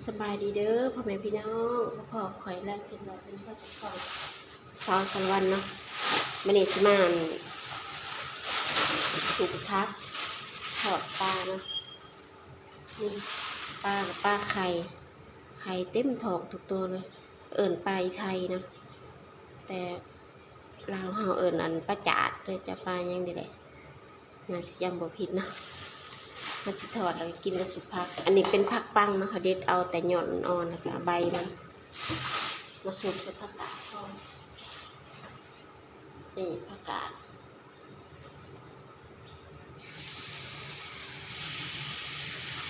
ສະບາຍດີເດີພໍ່ແມ່ພີ່ນ້ອງ ມາພໍ້ກັບຂ້ອຍແລ້ວເຊັ່ນເກົ່າເຊັ່ນເຄີຍກັບຊ່ອງສາວສາລະວັນເນາະ. ມື້ນີ້ຊິມາ ອັນ ສຸມຜັກທອດປາເນາະ. ນີ້ປາກັບປາໄຂ່ ໄຂ່ເຕັມທ້ອງທຸກໂຕເລີຍ. ເອີ້ນປາອີໄທເນາະ ແຕ່ລາວເຮົາເອີ້ນ ອັນ ປາຈາດເດີ ຈະປາຫຍັງນີ້ແຫຼະ. ໜ້າຊິຈຳບໍ່ຜິດເນາະ. ເຮົາຊິທອດແລ້ວກໍກິນກັບຊຸບຜັກ. ອັນນີ້ເປັນຜັກປັງເນາະ ເຮົາເດັດເອົາແຕ່ຍອດອ່ອນໆ ແລ້ວກໍໃບມັນ ມາຊຸບໃສ່ຜັກກາດພ້ອມ. ນີ້ຜັກກາດ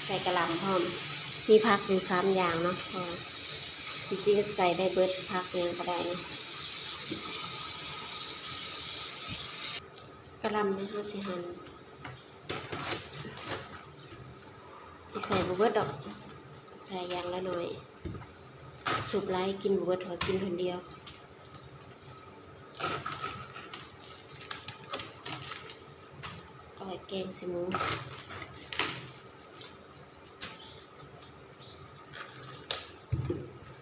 ໃສ່ກະຫຼ່ຳພ້ອມ. ມີຜັກຢູ່ສາມຢ່າງເນາະ ເພາະວ່າທີ່ຈິງໃສ່ໄດ້ເບິດ ຜັກຫຍັງກໍໄດ້ເນາະ. ກະຫຼ່ຳນີ້ເຮົາຊິຫັ່ນ ຊິໃສ່ບໍ່ເບິດດອກ ໃສ່ຢ່າງລະໜ້ອຍ. ຊຸບຫຼາຍກິນບໍ່ເບິດ ເຮົາກິນຄົນດຽວ. ເອົາໄວ້ແກງໃສ່ໝູ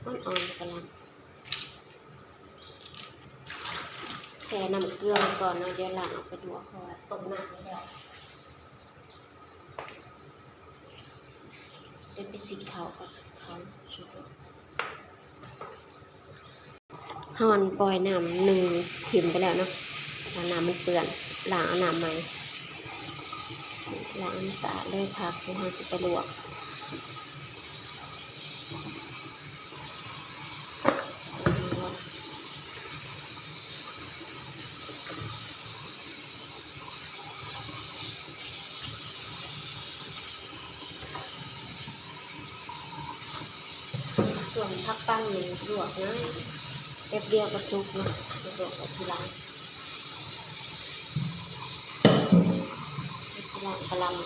ອ່ອນໆ ກະຫຼ່ຳ ແຊ່ນ້ຳເກືອໄວ້ກ່ອນເນາະ ດຽວລ້າງອອກໄປລວກ ເພາະວ່າຕົ້ມນ້ຳໄວ້ແລ້ວ. ເປັນໄປສິດເຂົ້າກ່ອນ ເຂົ້າສຸກແລ້ວ. ເຮົາ ອັນ ປ່ອຍນ້ຳໜຶ່ງຖິ້ມໄປແລ້ວເນາະ ເພາະນ້ຳມັນເປື້ອນ ລ້າງເອົານ້ຳໃໝ່ ລ້າງໃຫ້ສະອາດເລີຍ. ຜັກທີ່ເຮົາຊິໄປລວກ ສ່ວນຜັກປັງນີ້ລວກນະ ແປັບດຽວກໍສຸກເນາະ ໄປລວກເອົາທີຫຼັງ. ທີຫຼັງກະຫຼ່ຳ ນີ້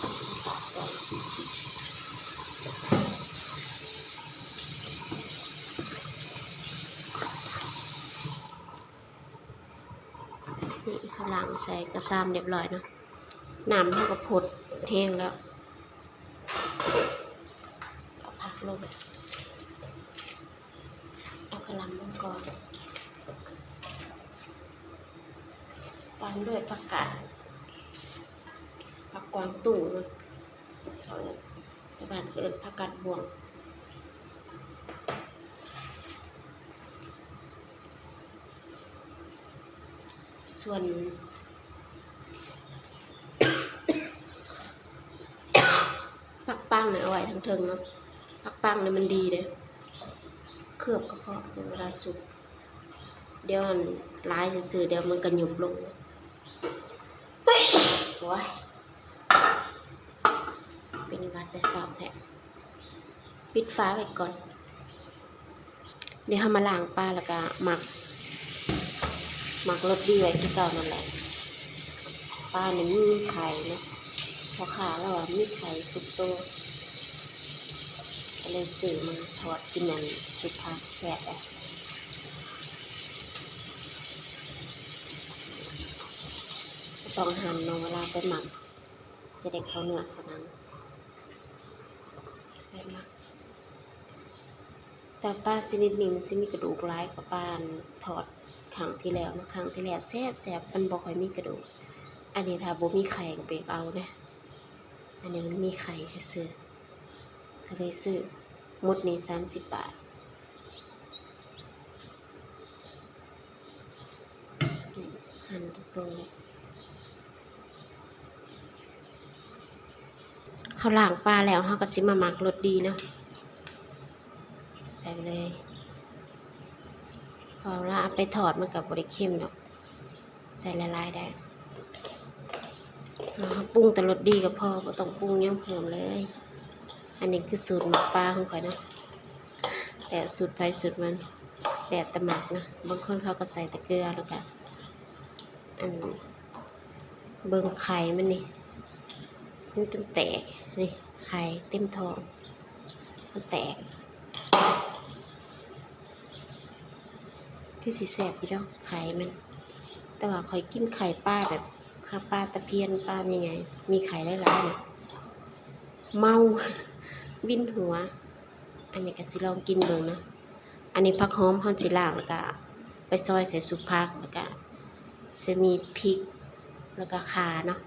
ເຮົາລ້າງໃສ່ກະຊາມຮຽບຮ້ອຍເນາະ ນ້ຳເຮົາກໍພົດແຫ້ງແລ້ວ. ເອົາຜັກລົງ ເອົາກະຫຼ່ຳລົງກ່ອນ ຕາມດ້ວຍຜັກກາດ ຜັກກວາງຕຸ້ງເນາະ ເຂົາເອີ້ນ ແຕ່ບ້ານເອີ້ນຜັກກາດບວງ. ສ່ວນຜັກປັງນີ້ເອົາໄວ້ທາງເທິງເນາະ ຜັກປັງນີ້ມັນດີເດ້ ເຄືອບກະເພາະເວລາສຸກ ດຽວ ອັນ ຫຼາຍຊື່ໆ ດຽວມັນກະຫຍຸບລົງ. ໂອ້ຍ ເປັນຫວັດແດ່ ຕອບແທ້ ປິດຝາໄວ້ກ່ອນ. ດຽວເຮົາມາລ້າງປາ ແລ້ວກະໝັກ ໝັກລົດດີໄວ້ຄືເກົ່ານັ້ນແຫຼະ. ປານີ້ມີໄຂ່ເນາະ ພໍ່ຄ້າລາວວ່າມີໄຂ່ທຸກໂຕ ກໍເລີຍຊື້ມາທອດກິນ ອັນ ສຸກຜັກແຊບແຫຼະ. ບໍ່ຕ້ອງຫັ່ນເນາະ ເວລາໄປໝັກ ຈະໄດ້ເຂົ້າເນື້ອເຂົ້າໜັງ ແບບນັ້ນ. ແຕ່ປາຊະນິດນີ້ມັນຊິມີກະດູກຫຼາຍກວ່າປາ ອັນ ທອດຄັ້ງທີ່ແລ້ວເນາະ ຄັ້ງທີ່ແລ້ວແຊບໆ ມັນບໍ່ຄ່ອຍມີກະດູກ. ອັນນີ້ຖ້າບໍ່ມີໄຂ່ກໍບໍ່ຢາກເອົາເດ້ ອັນນີ້ມັນມີໄຂ່ຊື່ໆ ກໍເລີຍຊື້. ໝົດນີ້ສາມສິບບາດ. ນີ້ ຫັ່ນເປັນໂຕເລີຍ. ເຮົາລ້າງປາແລ້ວ ເຮົາກໍຊິມາໝັກລົດດີເນາະ ໃສ່ໄປເລີຍ ເພາະວ່າເວລາເອົາໄປທອດມັນກໍບໍ່ໄດ້ເຄັມດອກ ໃສ່ຫຼາຍໆໄດ້. ເຮົາປຸງແຕ່ລົດດີກໍພໍ ບໍ່ຕ້ອງປຸງຫຍັງເພີ່ມເລີຍ. ອັນນີ້ຄືສູດໝັກປາຂອງຂ້ອຍເນາະ ແບບສູດໃຜສູດມັນ ແລ້ວແຕ່ມັກນະ. ບາງຄົນເຂົາກໍໃສ່ແຕ່ເກືອ ແລ້ວກໍ ອັນ ເບິ່ງໄຂ່ມັນນີ້ ມັນຈົນແຕກ ນີ້ ໄຂ່ເຕັມທ້ອງ ມັນແຕກ. ຄືຊິແຊບຢູ່ດອກໄຂ່ມັນ ແຕ່ວ່າຂ້ອຍກິນໄຂ່ປາແບບ ໄຂ່ປາຕະພຽນ ປາໃຫຍ່ໆ ມີໄຂ່ຫຼາຍໆ ນີ້ ເມົາ ວິນຫົວ. ອັນນີ້ກໍຊິລອງກິນເບິ່ງເນາະ. ອັນນີ້ຜັກຫອມເຮົາຊິລ້າງ ແລ້ວກໍໄປຊອຍໃສ່ຊຸບຜັກ ແລ້ວກໍຊິມີພິກ ແລ້ວກໍຂ່າເນາະ.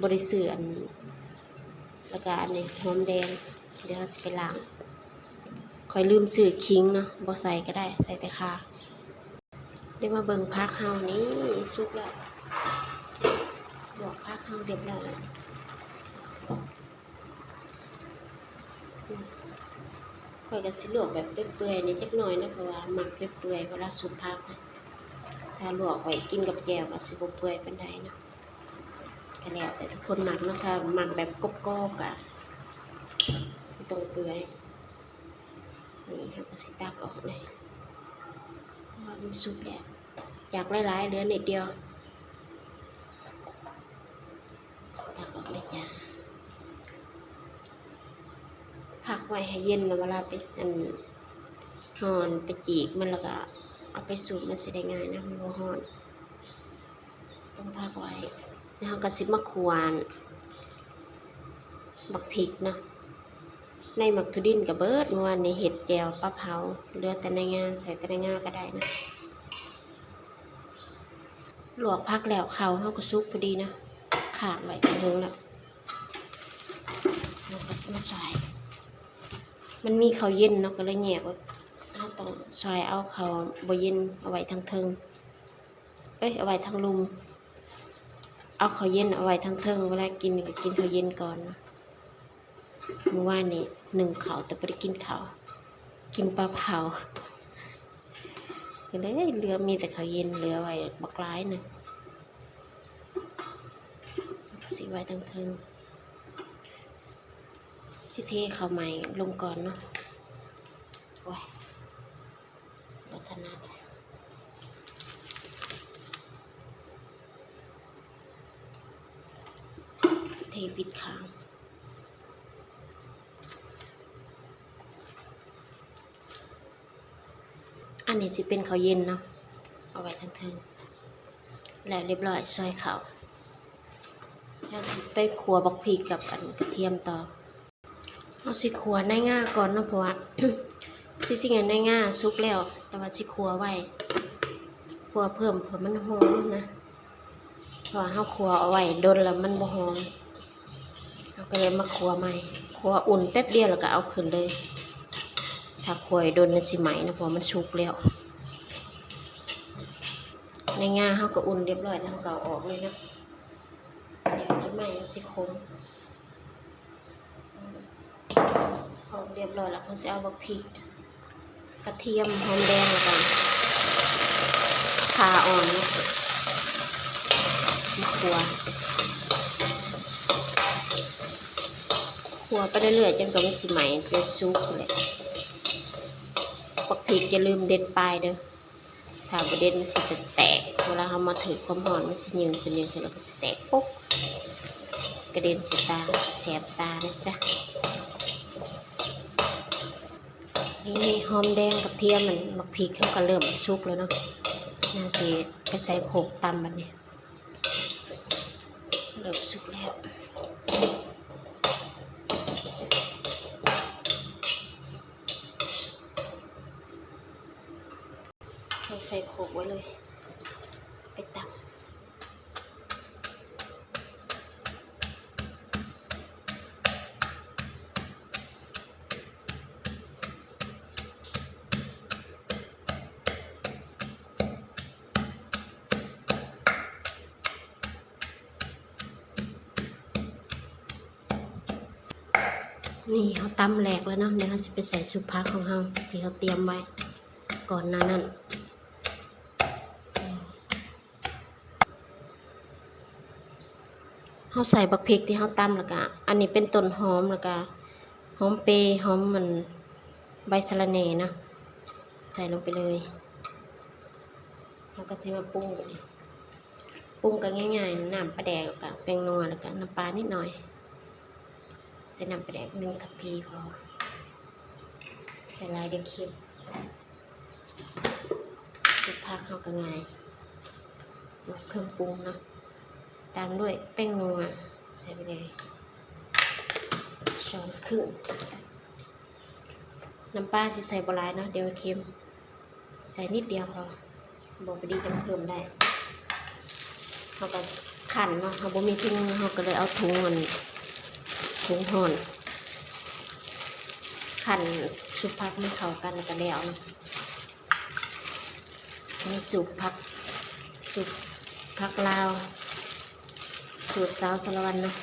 ບໍ່ໄດ້ຊື້ອັນ ແລ້ວກໍອັນນີ້ຫອມແດງ ດຽວເຮົາຊິໄປລ້າງ. ຂ້ອຍລືມຊື້ຂີງເນາະ ບໍ່ໃສ່ກໍໄດ້ ໃສ່ແຕ່ຂ່າ. ດຽວມາເບິ່ງຜັກເຮົານີ້ສຸກແລ້ວ ລວກຜັກເຮົາຮຽບຮ້ອຍແລ້ວ. ຂ້ອຍກໍຊິລວກແບບເປື່ອຍໆນີ້ຈັກໜ້ອຍເນາະ ເພາະວ່າມັກເປື່ອຍໆ ເວລາຊຸບຜັກນະ. ຖ້າລວກໄວ້ກິນກັບແຈ່ວກໍຊິບໍ່ເປື່ອຍປານໃດເນາະ. ກໍແລ້ວແຕ່ທຸກຄົນມັກເນາະ ຖ້າມັກແບບກອບໆກໍບໍ່ຕ້ອງເປື່ອຍ. ນີ້ເຮົາກໍຊິຕັກອອກເລີຍ ເພາະວ່າມັນສຸກແລ້ວ. ຈາກຫຼາຍໆ ເຫຼືອນິດດຽວ ຕັກອອກເລີຍຈ້າ. ພັກໄວ້ໃຫ້ເຢັນ ແລ້ວເວລາໄປ ອັນ ຮ້ອນ ໄປຈີກມັນ ແລ້ວກໍເອົາໄປຊຸບ ມັນຊິໄດ້ງ່າຍນະ ມັນບໍ່ຮ້ອນ. ຕ້ອງພັກໄວ້ ແລ້ວເຮົາກໍຊິມາຂົ້ວບັກພິກເນາະ. ໃນໝາກຖົ່ວດິນກໍເບິດ ເມື່ອວານນີ້ເຮັດແຈ່ວປາເຜົາ ເຫຼືອແຕ່ໃນງາ ໃສ່ແຕ່ໃນງາກໍໄດ້ນະ. ລວກຜັກແລ້ວ ເຂົ້າເຮົາກໍສຸກພໍດີນະ ຄ້າງໄວ້ແຕ່ເຫິງແລ້ວ. ເຮົາກໍຊິມາຊອຍ ມັນມີເຂົ້າເຢັນເນາະ ກໍເລີຍແຍກໄວ້. ເຮົາຕ້ອງຊອຍເອົາເຂົ້າບໍ່ເຢັນເອົາໄວ້ທາງເທິງ ເອີຍ ເອົາໄວ້ທາງລຸ່ມ. ເອົາເຂົ້າເຢັນເອົາໄວ້ທາງເທິງ ເວລາກິນກໍກິນເຂົ້າເຢັນກ່ອນ. ມື້ວານນີ້ໜຶ້ງເຂົ້າແຕ່ບໍ່ໄດ້ກິນເຂົ້າ ກິນປາເຜົາ ກໍເລີຍເຫຼືອ ມີແຕ່ເຂົ້າເຢັນເຫຼືອໄວ້ບັກຫຼາຍໜຶ່ງ. ຊິໄວ້ທາງເທິງ ຊິເທເຂົ້າໃໝ່ລົງກ່ອນເນາະ. ໂອ້ຍ ບໍ່ຖະໜັດ ເທຜິດຂ້າງ. ອັນນີ້ຊິເປັນເຂົ້າເຢັນເນາະ ເອົາໄວ້ທາງເທິງ. ແລ້ວຮຽບຮ້ອຍ ຊອຍເຂົ້າ ເຮົາຊິໄປຂົ້ວບັກພິກກັບອັນກະທຽມຕໍ່. ເຮົາຊິຂົ້ວໃນງາກ່ອນເນາະ ເພາະວ່າ ທີ່ຈິງໃນງາສຸກແລ້ວ ແຕ່ວ່າຊິຂົ້ວໄວ້ ຂົ້ວເພີ່ມເພື່ອມັນຫອມນະ. ເພາະວ່າເຮົາຂົ້ວເອົາໄວ້ດົນແລ້ວມັນບໍ່ຫອມ ເຮົາກໍເລີຍມາຂົ້ວໃໝ່. ຂົ້ວອຸ່ນແປັບດຽວແລ້ວກໍເອົາຂຶ້ນເລີຍ ຖ້າຂົ້ວໃຫ້ດົນມັນຊິໄໝ້ນະ ເພາະວ່າມັນສຸກແລ້ວ. ໃນງາເຮົາກໍອຸ່ນຮຽບຮ້ອຍແລ້ວ ເຮົາກໍເອົາອອກເລີຍນະ ດຽວຈະໄໝ້ ມັນຊິຂົມ. ພໍຮຽບຮ້ອຍແລ້ວ ເຮົາຊິເອົາບັກພິກ ກະທຽມ ຫອມແດງ ແລ້ວກໍຂ່າອ່ອນມາຂົ້ວ ຂົ້ວໄປເລື້ອຍໆ ຈົນກວ່າມັນຊິໄໝ້ຈົນສຸກແຫຼະ. ບັກພິກຢ່າລືມເດັດປາຍເດີ້ ຖ້າບໍ່ເດັດມັນຊິແຕກ ເວລາເຮົາມາຖືກຄວາມຮ້ອນມັນຊິຍືງຂຶ້ນ ຍືງຂຶ້ນ ແລ້ວກໍຊິແຕກປົກ ກະເດັນໃສ່ຕາ ແສບຕານະຈ໊ະ. ນີ້ ຫອມແດງ ກະທຽມ ອັນບັກພິກເຮົາກໍເລີ່ມສຸກແລ້ວເນາະ ເຮົາຊິໄປໃສ່ໂຄກຕຳບັດນີ້. ເລີ່ມສຸກແລ້ວ ເຮົາໃສ່ໂຄກໄວ້ເລີຍ ໄປຕຳ. ນີ້ ເຮົາຕຳແຫຼກແລ້ວເນາະ ດຽວເຮົາຊິໄປໃສ່ຊຸບຜັກຂອງເຮົາ ທີ່ເຮົາຕຽມໄວ້ກ່ອນໜ້ານັ້ນ. ເຮົາໃສ່ບັກພິກທີ່ເຮົາຕຳ ແລ້ວກະ ອັນນີ້ເປັນຕົ້ນຫອມ ແລ້ວກະຫອມເປ ຫອມມັນ ໃບສະລະແໜ່ເນາະ ໃສ່ລົງໄປເລີຍ. ເຮົາກໍຊິມາປຸງ ປຸງກໍງ່າຍໆ ນ້ຳປາແດກ ແລ້ວກະແປ້ງນົວ ແລ້ວກະນ້ຳປານິດໜ້ອຍ. ໃສ່ນ້ຳປາແດກໜຶ່ງທັບພີພໍ ໃສ່ຫຼາຍດຽວເຄັມ. ຊຸບຜັກເຮົາກໍງ່າຍ ເຄື່ອງປຸງເນາະ ຕາມດ້ວຍແປ້ງນົວ ໃສ່ໄປເລີຍຊ້ອນເຄິ່ງ. ນ້ຳປາຊິໃສ່ບໍ່ຫຼາຍເນາະ ດຽວເຄັມ ໃສ່ນິດດຽວພໍ ບໍ່ພໍດີຈັ່ງເພີ່ມໄດ້. ເຮົາກໍຂັ່ນເນາະ ເຮົາບໍ່ມີຖົງມື ເຮົາກໍເລີຍເອົາຖົງອັນ ຖົງຮ້ອນ ຂັ່ນຊຸບຜັກໃຫ້ເຂົ້າກັນ ແລ້ວກໍແລ້ວເນາະ. ນີ້ຊຸບຜັກ ຊຸບຜັກລາວ ສູດສາວສາລະວັນເນາະ.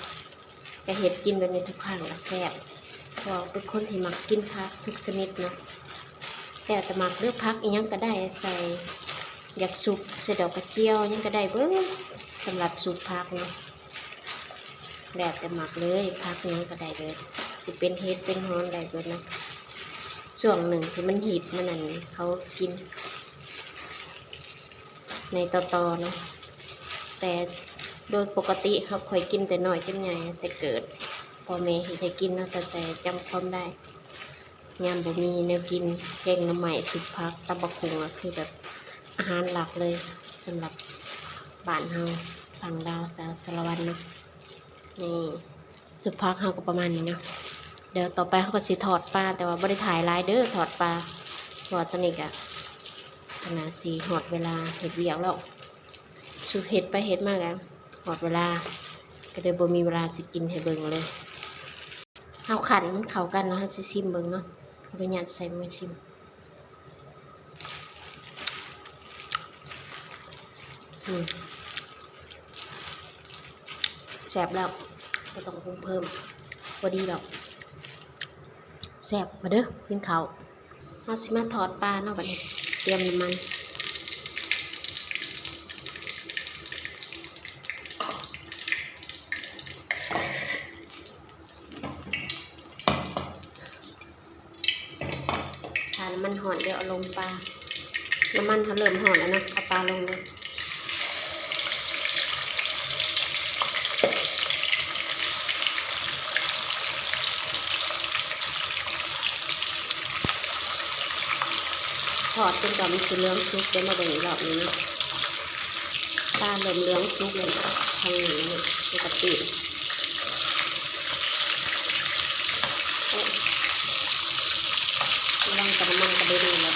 ກະເຮັດກິນແບບນີ້ທຸກຄັ້ງກະແຊບ ເພາະວ່າເປັນຄົນທີ່ມັກກິນຜັກທຸກຊະນິດເນາະ. ແລ້ວແຕ່ມັກເດີ ຜັກອີ່ຫຍັງກະໄດ້ໃສ່ ຢາກຊຸບໃສ່ດອກກະຈຽວຫຍັງກະໄດ້ເບິດ ສຳລັບຊຸບຜັກເນາະ. ແລ້ວແຕ່ມັກເລີຍ ຜັກຫຍັງກະໄດ້ເບິດ ຊິເປັນເຫັດເປັນຫອມໄດ້ເບິດເນາະ. ຊ່ວງໜຶ່ງທີ່ມັນຮິດ ມັນອັນ ເຂົາກິນ ໃນຕໍ່ໆເນາະ. ແຕ່ໂດຍປົກກະຕິເຮົາ ຂ້ອຍກິນແຕ່ນ້ອຍຈົນໃຫຍ່ ແຕ່ເກີດ ພໍ່ແມ່ເຮັດໃຫ້ກິນເນາະ ຕັ້ງແຕ່ຈຳຄວາມໄດ້. ຍາມບໍ່ມີແນວກິນ ແກງໜໍ່ໄມ້ ຊຸບຜັກ ຕຳບັກຫຸ່ງ ກໍຄືແບບອາຫານຫຼັກເລີຍ ສຳລັບບ້ານເຮົາ ຝັ່ງລາວ ຊາວສາລະວັນເນາະ. ນີ້ ຊຸບຜັກເຮົາກໍປະມານນີ້ເນາະ. ດຽວຕໍ່ໄປເຮົາກໍຊິທອດປາ ແຕ່ວ່າບໍ່ໄດ້ຖ່າຍຫຼາຍເດີ ທອດປາ ເພາະວ່າຕອນນີ້ກໍໜ້າຊິຮອດເວລາເຮັດວຽກແລ້ວ ສຸເຮັດໄປເຮັດມາກໍຮອດເວລາ ກໍເລີຍບໍ່ມີເວລາຊິກິນໃຫ້ເບິ່ງເລີຍ. ເຮົາຂັ່ນມັນເຂົ້າກັນແລ້ວ ເຮົາຊິຊິມເບິ່ງເນາະ ຂໍອະນຸຍາດໃສ່ມືຊິມ. ອືມ ແຊບແລ້ວ ບໍ່ຕ້ອງປຸງເພີ່ມ ພໍດີແລ້ວ ແຊບ. ມາເດີ ກິນເຂົ້າ. ເຮົາຊິມາທອດປາເນາະ ບັດນີ້ ຕຽມນ້ຳມັນ ຖ້ານ້ຳມັນຮ້ອນ ດຽວເອົາລົງປາ. ນ້ຳມັນເຮົາເລີ່ມຮ້ອນແລ້ວເນາະ ເອົາປາລົງເລີຍ. ທອດຈົນກວ່າມັນຊິເຫຼືອງສຸກ ດຽວມາເບິ່ງອີກລອບໜຶ່ງເນາະ. ປາເລີ່ມເຫຼືອງສຸກແລ້ວ ທາງນີ້ມັນກະຕິ ໂອ້ຍ ລະວັງແຕ່ນ້ຳມັນກະໄດ້ດີແລ້ວ.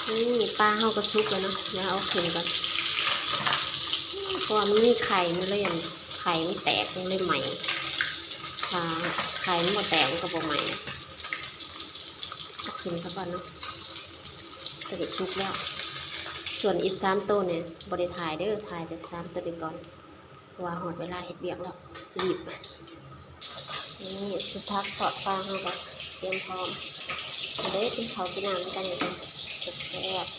ນີ້ ປາເຮົາກໍສຸກແລ້ວເນາະ ດຽວເອົາຂຶ້ນກ່ອນ ເພາະວ່າມັນມີໄຂ່ ມັນເລີຍ ໄຂ່ມັນແຕກ ມັນເລີຍໄໝ້. ຖ້າໄຂ່ມັນບໍ່ແຕກ ມັນກໍບໍ່ໄໝ້. ເອົາຂຶ້ນຊະກ່ອນເນາະ ຕົວນີ້ສຸກແລ້ວ. ສ່ວນອີກສາມໂຕນີ້ບໍ່ໄດ້ຖ່າຍເດີ ຖ່າຍແຕ່ສາມໂຕນີ້ກ່ອນ. ເພາະວ່າຮອດເວລາເຮັດວຽກແລ້ວ ລີບ. ນີ້ ຊຸບຜັກທອດປາເຮົາກໍຕຽມພ້ອມ ມາເດີ ກິນເຂົ້າກິນນ້ຳນຳກັນ ແຊບໆ.